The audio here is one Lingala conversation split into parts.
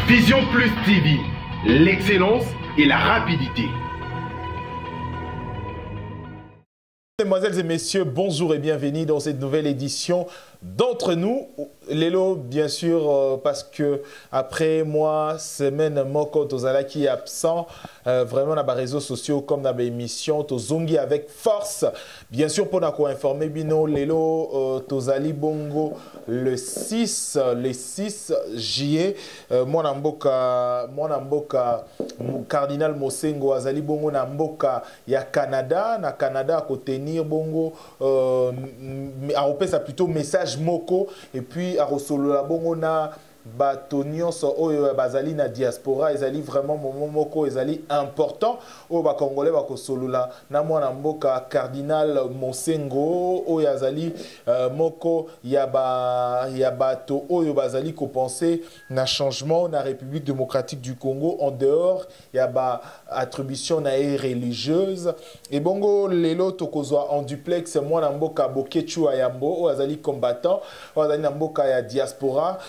Vision Plus TV, l'excellence et la rapidité. Mesdemoiselles et messieurs, bonjour et bienvenue dans cette nouvelle édition d'Entre nous. Lelo, bien sûr, parce que après moi, semaine moko tozalaki absent, vraiment dans les réseaux sociaux comme dans les émissions, tozongi avec force. Bien sûr, pour nous informer bino, lelo, tozali bongo le 6 juillet, mwana mboka, mwana mboka, cardinal Monsengwo azali bongo na mboka ya Canada, na Canada à tenir bongo, a plutôt message moko et puis a rosolola bongo na bato nyonso oyo bazali na diaspora. Ezali vraiment moment moko ezali important oyo ba Congolais bakosolola na mwana mboka cardinal Monsengwo oyo azali moko ya bato oyo bazali kopenser na changement na République démocratique du Congo en dehors ya ba attribution na ye religieuse. Et bongo lelo tokozwa en duplex mwana mboka Boketshu Ayambo oyo azali combattant oyo azali na mboka ya diaspora.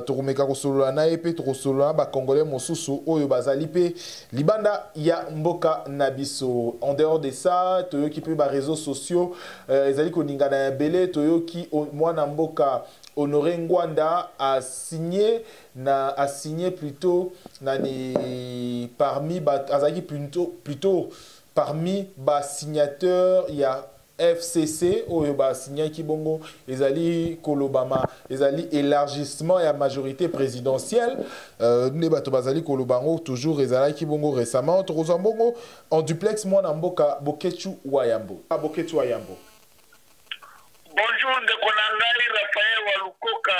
Tokomeka kosolola na ye mpe tokosolola na ba Congolais mosusu oyo bazali mpe libanda ya mboka na biso. En dehors de ça, toyoki mpe ba réseaux sociaux, ezali koningana ya ebele. Toyoki mwana mboka Honoré Ngbanda a signé na, a signé plutôt nani parmi ba, azalaki plutôt parmi ba signataires ya FCC oyo ba signaki bongo ezali kolobama ezali élargissement ya majorité présidentielle. Nde bato bazali koloba yango toujours ezalaki bongo récemment. Tokozwa bongo en duplex mwana mboka Boketshu Wayambo. Boketshu Wayambo. Bonjour ndeko na ngai Raphaël Walukoka,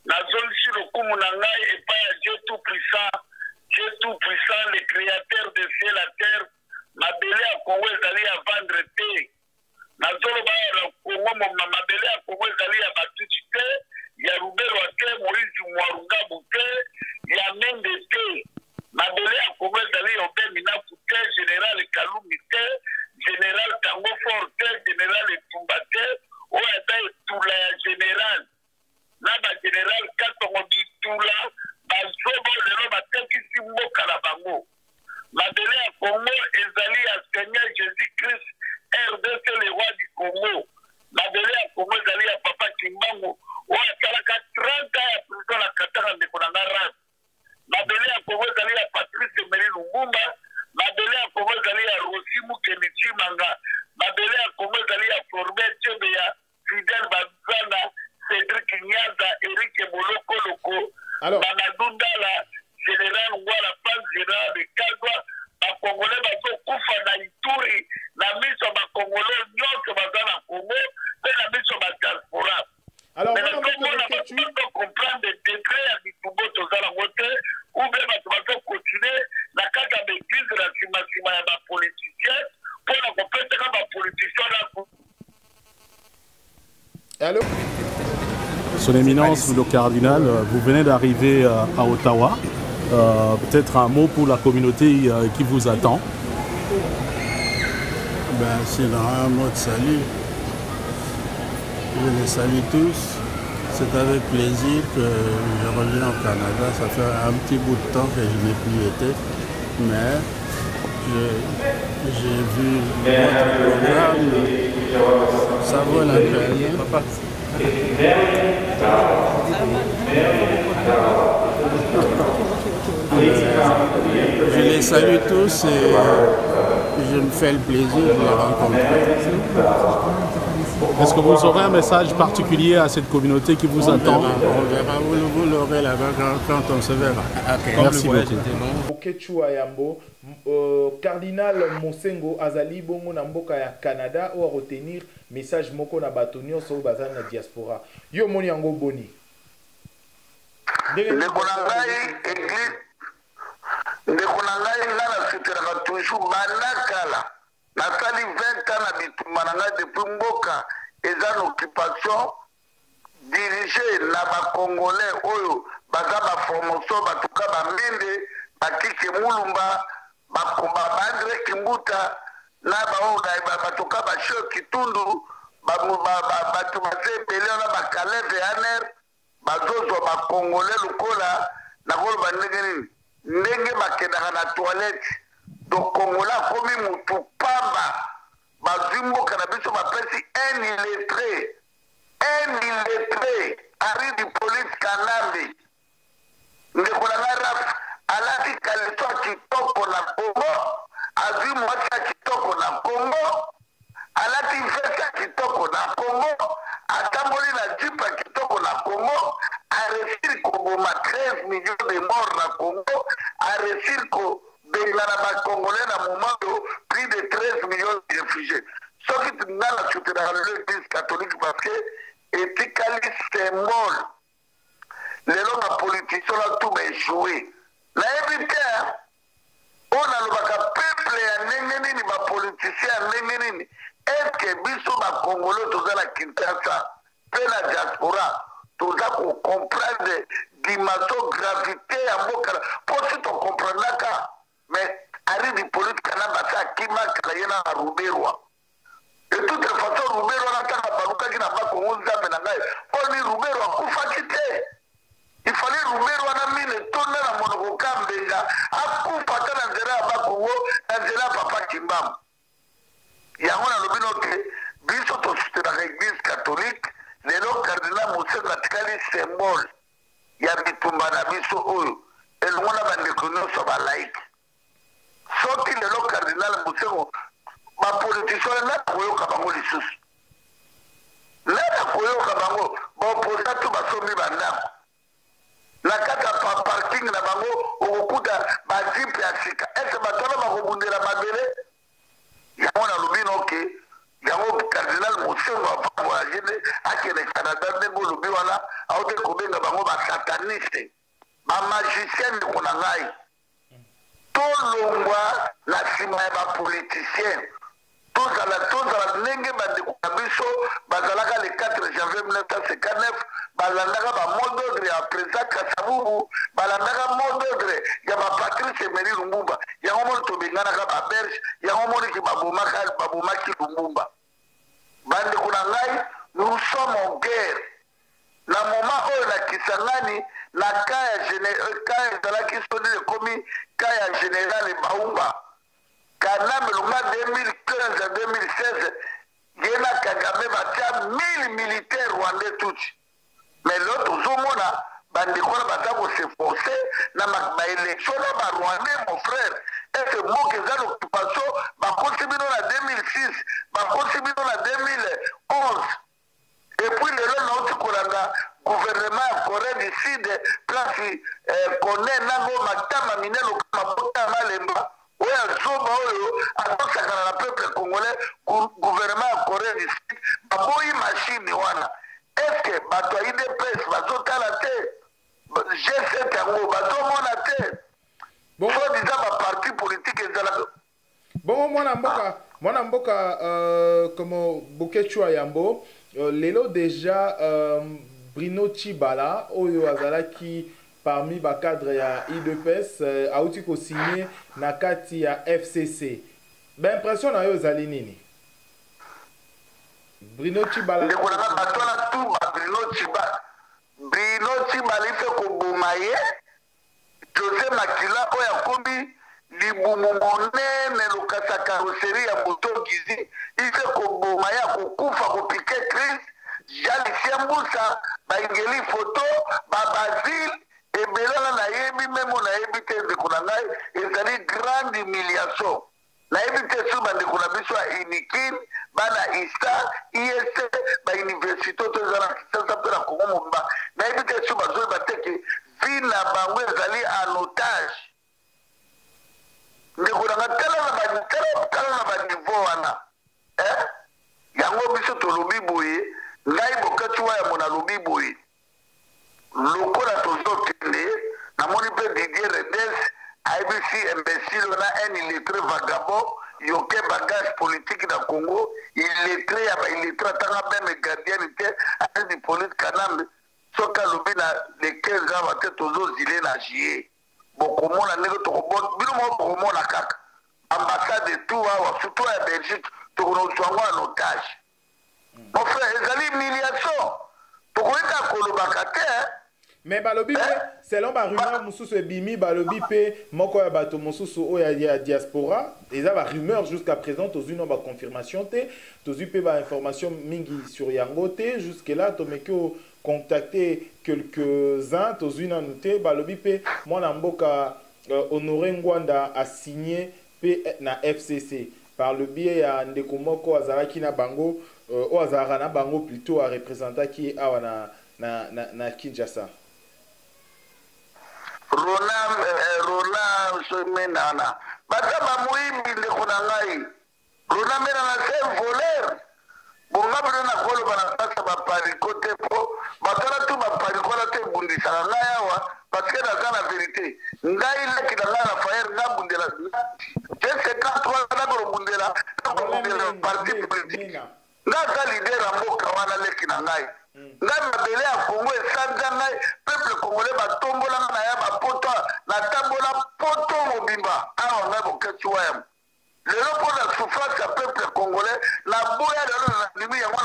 nazongisi lokumu na ngai epai ya Dieu tout puissant, Dieu tout puissant, le créateur de ciel et terre. Mabele ya Congo ezali ya vendre te. Nazoloba ya Congo, mabele ya Congo ezali ya Batutsi te, ya Ruberwa te, Moïse Mwarungabu te, ya Mende te. Mabele ya Congo ezali ya Aubin Minaku te, Général Kalumi te, Général Tango Fort te, Général Etumba te, oyo ata etula ya général. Na ba général Katongo bitula, bazoba oyo lelo batekisi mboka na bango. Mabele ya Congo ezali ya Seigneur Jésus-Christ, RDC le roi du Congo. Mabele ya Congo ezali ya Papa Kimbangu, oyo asalaka 30 ans ya prison na Katanga, ndeko na nga Ras. Mabele ya Congo ezali ya Patrice Emery Lumumba. Mabele ya Congo ezali ya Rossy Mukendi Tshimanga. Mabele ya Congo ezali ya Floribert Chebeya, Fidel Bazana, Cédric Nyanza, Eric Bolokoloko, Alors, Mamadou Ndala, Général Ngwala Paz, Général de Kazwa. Ba Congolais bazokufa na Ituri, na miso ya ba Congolais nyonso baza na Congo, mpe na miso ya ba diaspora. Alors, Mais mwana mboka nazomona Boketshu, bato bazocomprendre degré ya bitumba toza nango te, ou bien bato bazocontinue na kati ya baeglise na nsima ya bapoliticien mpona kopesaka bapoliticien na Allô? Son Éminence, le cardinal, vous venez d'arriver à Ottawa. Peut-être un mot pour la communauté qui vous attend. C'est un mot de salut. Je les salue tous. C'est avec plaisir que je reviens au Canada. Ça fait un petit bout de temps que je n'ai plus été, mais j'ai vu votre programme. Ça vaut la peine. Je les salue tous et je me fais le plaisir de les rencontrer. Est-ce que vous aurez un message particulier à cette communauté qui vous On attend? verra, on verra. Vous l'aurez là-bas quand on se verra. Okay. Merci Comme le voyage beaucoup. était long. Boketshu Ayambo, Cardinal Monsengwo azali bongo na mboka ya Canada oyo retenir message moko na bato nyonso oyo bazali na diaspora. Yo moni yango boni? Ndenge nini Ndeko na ngai, église, ndeko na ngai, nga nasutelaka toujours banda kala. Nasali 20 ans na bitumba na ngai depuis mboka eza na occupation dirigé na ba Congolais oyo baza baformation, batuka bamende, bakike Mulumba, baandré Kimbuta na baoyo batoka basheo Kitundu, bato baza ebele wana, bakaleve aner bazozwa ba Congolais lokola Nakoloba ndenge nini? Ndenge bakendaka na toilette. Donc Congolais akomi mutu pamba. Bazwi mboka na biso bapesi un illettré. Un illettré Henri Hippolyte Kanambe. Ndeko na ngai Raf alati caleçon ya kitoko na Congo, azwi mwasi ya kitoko na Congo, alati veste ya kitoko na Congo, atamboli na jeep ya kitoko na Congo, a reussir koboma 13 millions de morts na Congo, a reussir kobengana ba Congolais na moment oyo plus de 13 millions de refugies. Soki nga na soutenaka lelo Eglise catholique parce que etikali symbole. Lelo ba politiciens wana tout ba echoue. Nayebi te hein. Oyo nalobaka peuple ya ndenge nini, ba politiciens ya ndenge nini? Est-ce que biso ba Congolais toza na Kinshasa pe na diaspora toza ko comprendre dimension gravite ya mboka na po si to comprendaka mais Henri Hippolyte Kanambe asi akima kala ye na Ruberwa. De toute façon Ruberwa wana tango abalukaki na bas Congo Nzambe na ngai oyo ni Ruberwa akufaki te. Il fallait Ruberwa wana mine etonda na monoko ka mbenga akufa ata na nzela ya bas Congo na nzela ya papa Kimbangu. Yango nalobi no ke biso to soutenaka eglise catholique lelo cardinal Monsengwo atikali symbole ya bitumba na biso oyo elongo na bandeko nyonso ya ba laïcs. Soki lelo cardinal Monsengwo ba politiciens wana nani akoyoka bango lisusu? Nani akoyoka bango? Ba opposants tout basombi ba ndako na kati ya parking na bango okokuta ba jeep ya sika. Est-ce bato wana bakobundela mabele? Yango nalobi no ke yango cardinal Monsengwo avant voyage nde akende Canada ndenge olobi wana aote kobenga bango ba sataniste ba magicien ndeko na ngai. Tolongwa na sima ya ba politiciens tozala tozala ndenge bandeko na biso bazalaka le 4 janvier 1959 balandaka ba mot d'ordre ya president Kasavubu balandaka mot d'ordre ya ba Patrice Emery Lumumba yango moni tobenganaka ba belge yango moni ki babomaka babomaki Lumumba bandeko na ngai nous sommes en guerre. Na moment oyo na Kisangani na camp ya camp ezalaki soki ekomi camp ya general Baumba Kanambe longa 2015 à 2016 ye na Kagame batia 1000 militaires rwandais tutsi mais lelo tozomona bandeko wana baza ko se forcer na ba election na ba rwandais mon frère est ce mboka eza na occupation bakosi bino na 2006 bakosi bino na 2011 Et puis lelo nauti kolanda gouvernement ya Corée du Sud place eh, Kone nango matama minene lokola mabota ya malemba oyo azoba oyo azosakana na peuple congolais. Gouvernement ya Corée du Sud baboyi machine wana. Est-ce que bato ya UDPS bazotala te? G7 yango bazomona te? Bon, soit disant ba parti politique ezalaka. Bongo mwana mboka, mwana mboka comment Boketshu Yambo, lelo déjà Bruno Tshibala oyo azalaki parmi ba cadre ya UDPS auti ko signer na kati ya FCC. Ba impression na yo ezali nini? Bruno Tshibala. Ndeko na nga bato wana tout ba Bruno Tshibala. Bruno Tshibala il faut koboma ye. Jose Makila oyo akomi libumu monene lokasa carrosserie ya moto Gizi ife koboma ye akokufa kopike crise Jean Lucien Mbusa baingeli photo ba Basile ebele wana nayebi meme oyo nayebi te ndeko na ngai ezali grande humiliation nayebi te soki bandeko na biso ya Unikin bana ISTA IST ba université oyo eza na Kinshasa mpe na Congo mobimba nayebi te soki bazoyeba te ke vie na bango ezali en otage ndeko na nga tala na ba tala tala na ba niveau wana eh yango biso tolobi boye ngai Boketshu Wayambo nalobi boye lokola tozokende namoni mpe Didier Redes ayebisi imbecile na un illettré vagabond yoke bagage politique na Congo illettré ya ba illettré atanga meme gardienne te ayebi Hippolyte Kanambe soki alobi na le 15 awa te tozozile na juillet bokomona ndenge tokobona bino moko bokomona kaka ambassade tout awa surtout ya Belgique tokozwa yango en otage. Mon frère ezali humiliation tokoki kaka kolobaka te. Mais balobi mpe, selon barumeur mosusu ebimi, balobi mpe moko ya bato mosusu oyo ya diaspora, eza barumeur jusqu'à présent, tozwi no baconfirmation te, tozwi mpe bainformation mingi sur yango te. Jusque là tomeki contacter quelques-uns, tozwi nanu te. Balobi mpe mwana mboka Honoré Ngbanda asigné mpe na FCC par le biais ya ndeko moko azalaki na bango, oyo azalaka na bango plutôt, areprésentaki ye awa na Kinshasa. Roland Somenana, baza bamoyimbi. Ndeko na ngai, Roland Menana, c'est voleur. Bonga bino nakoloba na kati ya bapariko te, mpo batala tu bapariko wana te, ebundisaka ngai awa, parce que naza na vérité. Ngai, leki na ngai Rafael, nga bundela je 53, nakolobundela, nakobundela parti politique. Nga aza leader ya mboka wana. Leki na ngai, ngai mabele ya Kongo esanza ngai. Peuple congolais batombolanga na ya bapoto, natambola poto mobimba awa. Ngai Boketshu Wayambo, lelo mpo na souffrance ya peuple congolais, naboya. Lelo nandimi yango,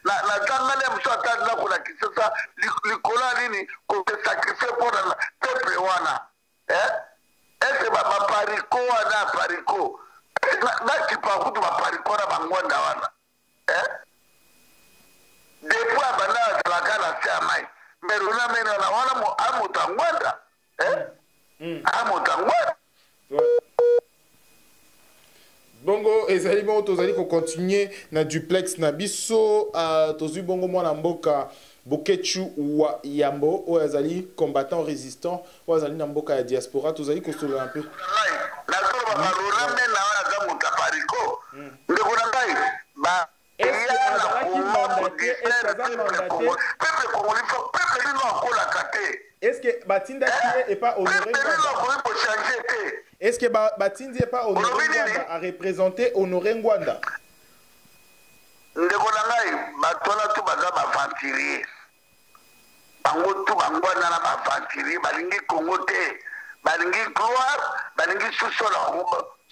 nazangani ya mosu ata ndako na Kinshasa likolo ya nini? Kosacrifier mpo na peuple wana. Ese bapariko wana, pariko nakipa kutu bapariko na bangwanda wana. Depuis abanda azalaka na se ya mai, mais Roland Menana wana amoto ya Ngwanda, amoto ya Ngwanda. Bongo ezali bongo, tozali kocontinue na duplex na biso. Tozwi bongo mwana mboka Boketshu wa Yambo, oyo azali combattant résistant, oyo azali na mboka ya diaspora. Tozali kosolola mpe. Nazoloba, baRoland Mena wana aza moto ya pariko. Ndeko na ngai, peuple congolais, peuple nino akolaka te. Est ce que batindaki ye epa Honoré? Peuple nino akoki kochanger te. Est ce que batindi ye pa Honoré Ngbanda, areprésente Honoré Ngbanda? Ndeko na ngai, bato wana tu baza baaventurier. Bango tu, bangwana na baaventurier, balingi Kongo te, balingi gloire, balingi susola.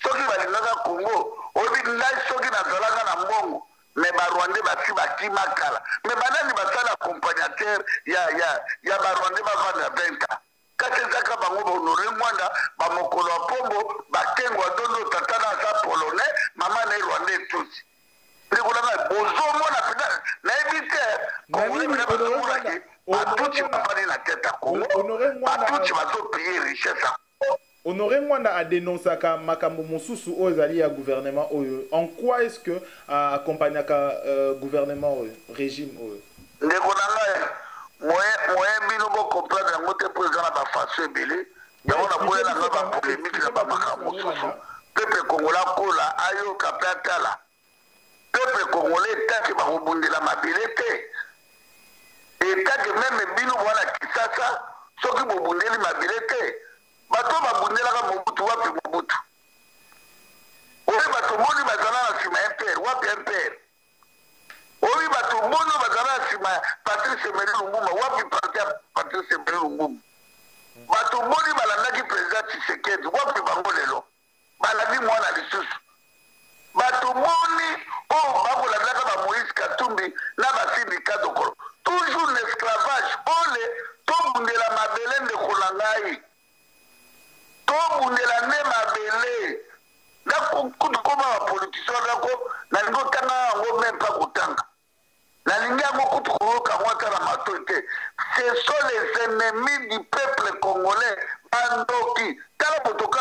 Soki balingaka Kongo, oyebi ngai soki nazalaka na mbongo, mais Barwandais basi bakima kala. Mais banani basala accompagnateur ya Barwandais bavanda 20 ans? Kasi ezaka bango, baHonoré Ngbanda, bamokolo ya pombo, bakengo ya dondo. Tata na aza Polonais, mama na ye Rwandais Tutsi. Ndeko na ngai, bozomona mpenza, nayebi te, bazomonaki Batutsi bafandi na tete ya Kongo, Batutsi bazopiller richesse ya Honoré Ngbanda adénonçaka makambo mosusu oyo ezali ya gouvernement oyo. En quoi est ce que accompagnaka gouvernement oyo, régime oyo? Ndeko na ngai, moyen bino bocomprendre yango te, mpo eza na bafaçon ebele. Yango naboyela nga bapolémique na bamakambo mosusu. Peuple congolais akola, ayoka mpe atala. Peuple congolais, etake bakobundela mabele te, etake même bino bwana Kisasa, soki bobundeli mabele te. Bato babundelaka Mobutu, wapi Mobutu? Oyo bato boni bazala na nsima ya MPR? Wapi MPR? Oyo bato boni bazala na nsima ya Patrice Emery Lumumba? Wapi parti ya Patrice Emery Lumumba? Bato boni balandaki président Tshisekedi? Wapi bango lelo? Balandi mwana lisusu. Bato boni oyo bakolandaka baMoïse Katumbi na basindika dokolo? Toujours l'esclavage. Ole tobundela mabele. Ndeko na ngai, tobundela nde mabele. Kutu koma bapoliticien ndako, nalingi otanga yango même pas kotanga, nalingi yango kutu koyoka yango ata na matoi te. Ce sont les ennemis du peuple congolais, bandoki. Tala motoka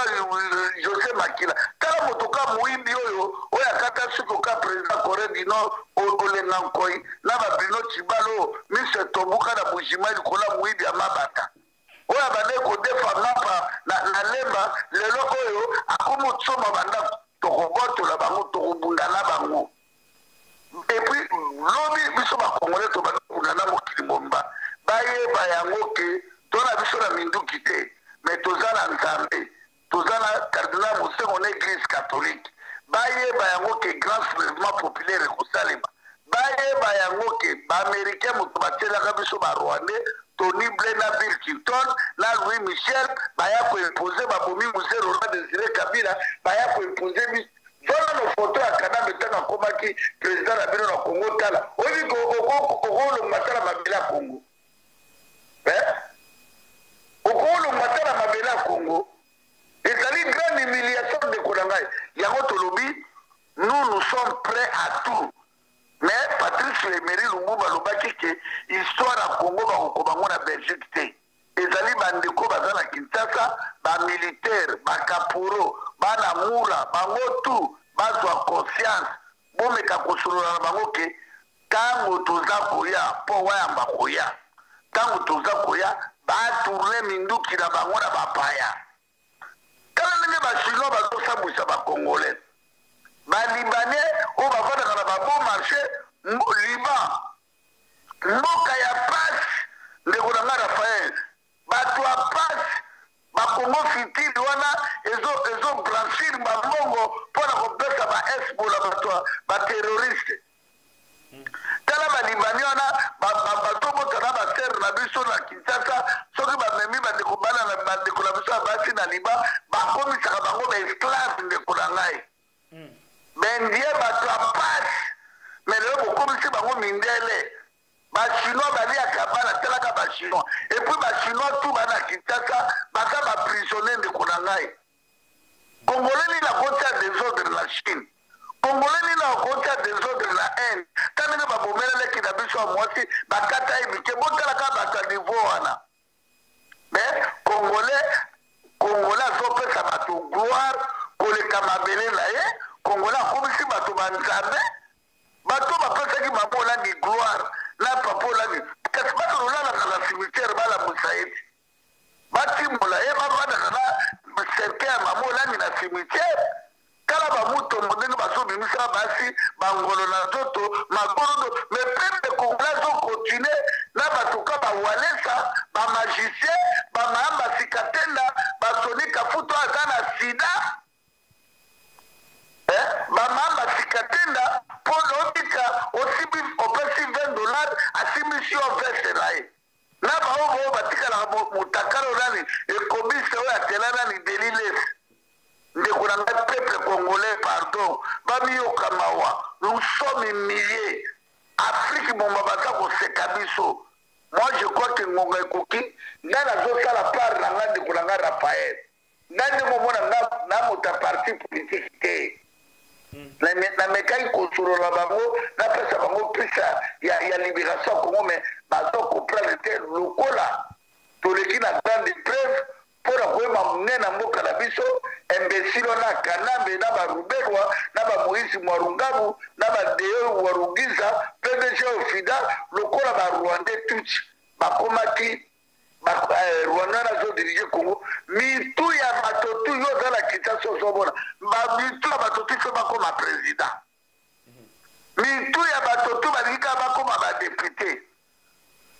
José Makila, tala motoka moyimbi oyo, oyo akata suki oka président Corée du Nord, Olenga Nkoi na baBruno Tshibala, miso etombuka na Mbujimayi likolo ya moyibi ya mabata, oyo abandaki kodefa mapa na Lemba. Lelo oyo akomi otsoma bandako. Tokobotola bango, tokobunda na bango. Et puis lobi biso Bakongolais tobanda kobunda na mokili mobimba. Bayeba yango ke to na biso na minduki te, mais toza na Nzambe, toza na cardinal Monsengwo na Église catholique. Bayeba yango ke grand soulèvement populaire ekosalema. Bayeba yango ke Baaméricain moto batielaka biso Barwandais, Tony Blair na Bill Clinton na Louis Michel, baya koimposer. Babomi Mzee Laurent Désiré Kabila, baya koimposer biso. Wana no foto ya Kanambe ntango akomaki président na bino na Congo. Tala, oyebi okolonga, tala mabele ya Congo. Bana tout. Mais Patrice Emery Lumumba alobaki ke histoire ya Congo bakokoma yango na Belgique te. Ezali bandeko baza na Kinshasa, ba militaires, ba caporaux, bana Mura, bango tout bazwa conscience, bomeka kosolola na bango ke tango toza koya, mpo wayamba koya, tango toza koya, ba tourner minduki na bango na bapaya. Tala ndenge ba chinois bazosambwisa ba congolais, ba libanais oyo bavandaka na ba bon marché, Liban mboka ya pasi. Ndeko na nga Raphaël, bato ya pasi, ba Congo fitili wana ezo blanchir ba mbongo mpona kopesa ba Hezbollah, bato ba terroriste. Tala ba libanais wana bazobota na ba sœur na biso na Kinshasa, soki bamemi bandeko bana na bandeko na biso ya basi na Liban, bakomisaka bango ba esclave. Ndeko na ngai, bendie bato ya pasi, mais lelo bokomisi bango mindele. Bachinois baliaka bana, talaka bachinois. Et puis bachinois tout bana Kinshasa baza baprisonnier. Ndeko na ngai, congolais nini akotia désordre na Chine? Congolais nini akotia désordre na Inde? Ta ndenge babomeleleki na biso ya mwasi, bakata ye mike. Botalaka bato ya niveau wana. Mais congolais, congolais azopesa bato gloire koleka mabele na ye. Congolais akomisi bato banzambe. Bato bapesaki mama Olangi gloire na papa Olangi, kasi bato lolalaka na cimetière, balamusa ye te, batimola ye, bavandaka na cercueil ya mama Olangi na cimetière. Tala bamutombo ndenge bazobimisa basi bangolo na nzoto magorodo. Mais peuple congolais azocontinue na bato ka bawalesa, bamagicien, bamayamba sikatenda, basoni kafuto aza na sida, bamamba sikatenda mpo naobika. Osimbi, opesi 20 dollar, asimbisi yo veste na ye. Na baoyo oyo batikalaka motakalo nani ekobisa oyo atela nani deliles. Ndeko na ngai, peuple congolais, pardon, bamiyoka mawa. Nous sommes humiliés, Afrique momba baza koseka biso. Moi, je crois que ngonga ekoki. Ngai nazosala part na ngai. Ndeko na ngai Raphaël, ngai nde momona nga na moto ya parti politique te. Namekaki kosolola bango, napesa bango prise ya libération ya Congo, mais bazo comprendre te. Lokola toleki na grande épreuve mpona koyeba monene na mboka na biso, imbécile wana Kanambe na barubelwa na bamoïse Mwarungabu na badeo Warugiza, PDG Ofida, lokola barwandais tutsi bakomaki Rwanda wana azodirige Congo. Mitu ya bato tu, yo oza na Kinshasa, ozomona bamitu ya bato tu fe bakoma président, mitu ya bato tu balingi kaka bakoma badéputé.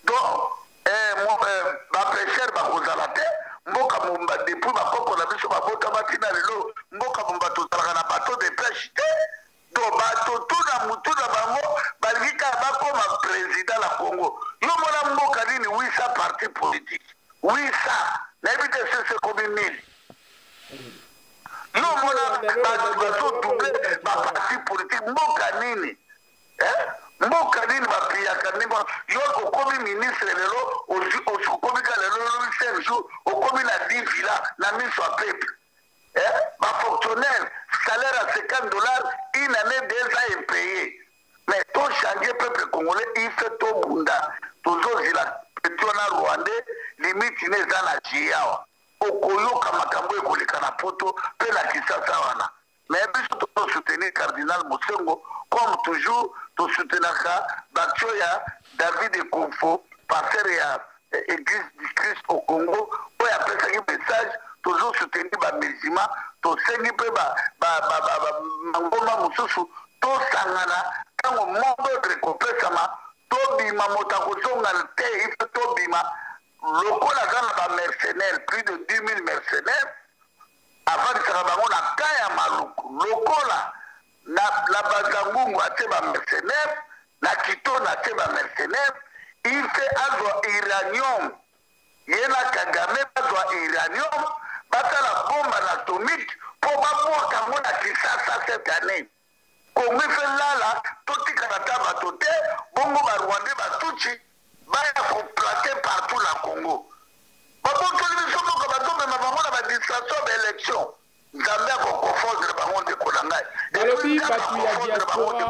Donc bapêcheur bakozala te. Mboka momba, depuis bakoko na biso babotama ntina lelo, mboka momba tozalaka na bateau de pêche te. Donc bato tu na mutu na bango balingi kaka bakoma président na Congo. Yo mona mboka nini 800 parti politique? 800, nayebi te sese ekomi 1000. Yo mona bato bazodouble baparti politique, mboka nini? Mboka nini bapiyaka ndenge wana? Yo okomi ministre lelo, okomi ka lelo, lobi 5 jours okomi na 10 villa na miso ya peuple. Bafonctionnaire, salaire ya 50 dollars, une année, 2 ans impayé. Mais tochange, peuple congolais, ife tobunda. Tozozila petit wana rwandais, limite ne eza na jie awa. Okoyoka makambo ekoleka na Poto mpe na Kisasa wana. Mais biso tozosoutenir cardinal Mosengo comme toujours tosoutenaka bato ya David Ekonfo, pasteur ya Église du Christ au Congo, oyo apesaki message. Tozosoutenir bamusulman, tosengi mpe mangomba mosusu tosangana. Ntango mot d'ordre ekopesama, tobima, moto akozonga te. Ife tobima. Lokola aza na bamercenaire, plus de 10 000 mercenaires, avandisaka bango na ka ya Maluku, lokola na Bazangungu atie bamercenaire, na Kitona atie bamercenaire, ife azwa uranium. Ye na Kagame bazwa uranium, basala bombe na atomique mpo babwaka yango na Kisasa cette année. Kongo efe lala, totikala ta bato te. Bongo barwandais batutsi baya koplante partout na Congo, babotoli biso mboka, bazomema bango na badistraction ya baélection. Nzambe akoconfondre bango, ndeko na ngai. Balobi bato ya diaspora,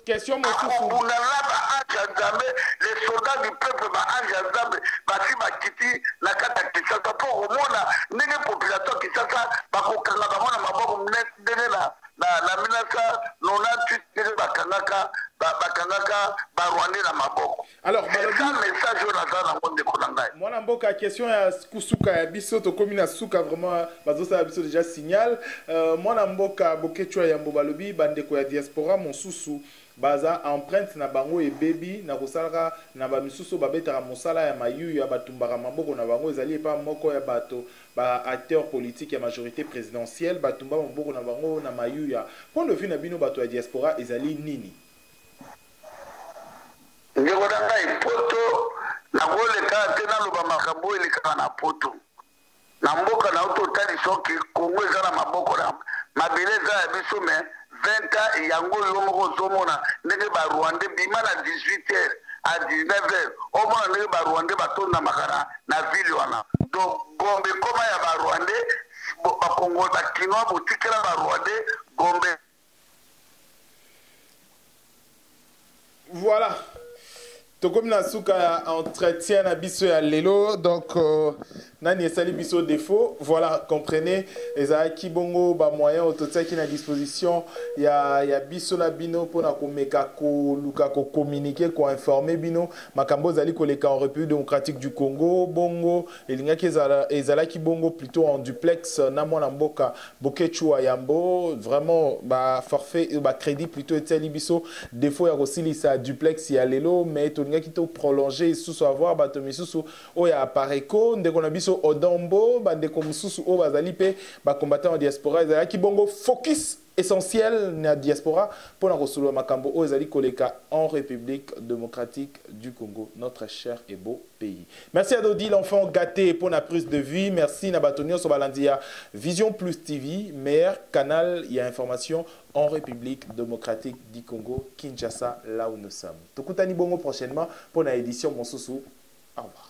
question mosusu. Akobunda na ba ange ya Nzambe, les soldats du peuple, ba ange ya Nzambe basi bakiti na kati ya Kinshasa mpo okomona ndenge population ya Kinshasa bakokanga bango na maboko ndenge na na na 1998 ndenge bakangaka bakangaka ba Rwandais na maboko. Alors, c'est ça message oyo naza nango, ndeko na ngai. Mwana mboka, question ya kusuka ya biso, tokomi na suka vraiment, bazosala biso déjà signal. Mwana mboka Boketshu Yambo, balobi bandeko ya diaspora mosusu baza empreinte na bango ebebi na kosalaka na bamisusu, babetaka mosala ya mayuya, batumbaka maboko na bango. Ezali epa moko ya bato baacteur politique ya majorité présidentielle, batumba maboko na bango na mayuya. Point de vue na bino bato ya diaspora ezali nini? Ndeko na ngai, poto nakoleka te naloba makambo oyo elekaka na poto. Na mboka na yo totalisa oke Kongo eza na maboko na mabele eza ya biso, mais 20 ans yango yo moko ozomona ndenge Barwandais bima na 18 heures à 19 heures, omona ndenge Barwandais batondamaka na ville wana. Donc Gombe ekoma ya Barwandais. Bakongo, Bakinois, botikela Barwandais Gombe. Voilà, tokomi na suka ya entretien na biso ya lelo. Donc nani esali biso défaut, voilà, comprenez, ezalaki bongo bamoyen oyo totiaki na disposition ya biso na bino mpona komeka koluka kocommuniquer, koinformer bino makambo ezali koleka en République démocratique du Congo. Bongo elingaki ezalaki bongo plutôt en duplex na mwana mboka Boketshu wa Yambo. Vraiment, baforfait, bacrédit plutôt etiali biso défaut ya kosilisa duplex ya lelo, mais tolingaki toprolonger lisusu, avoir bato misusu oyo ya Apareco, ndeko na biso Odombo, bandeko mosusu oyo bazali mpe bacombattant ya diaspora. Ezalaki bongo focus essentiel na diaspora mpona kosolola makambo oyo ezali koleka en République démocratique du Congo, notre cher et beau pays. Merci à Dodi, l'enfant gâté, pour la prise de vue. Merci na bato nyonso balandi ya Vision Plus TV, meilleur canal ya information en République démocratique du Congo, Kinshasa, là où nous sommes. Tokutani bongo prochainement pour la édition mosusu. Au revoir.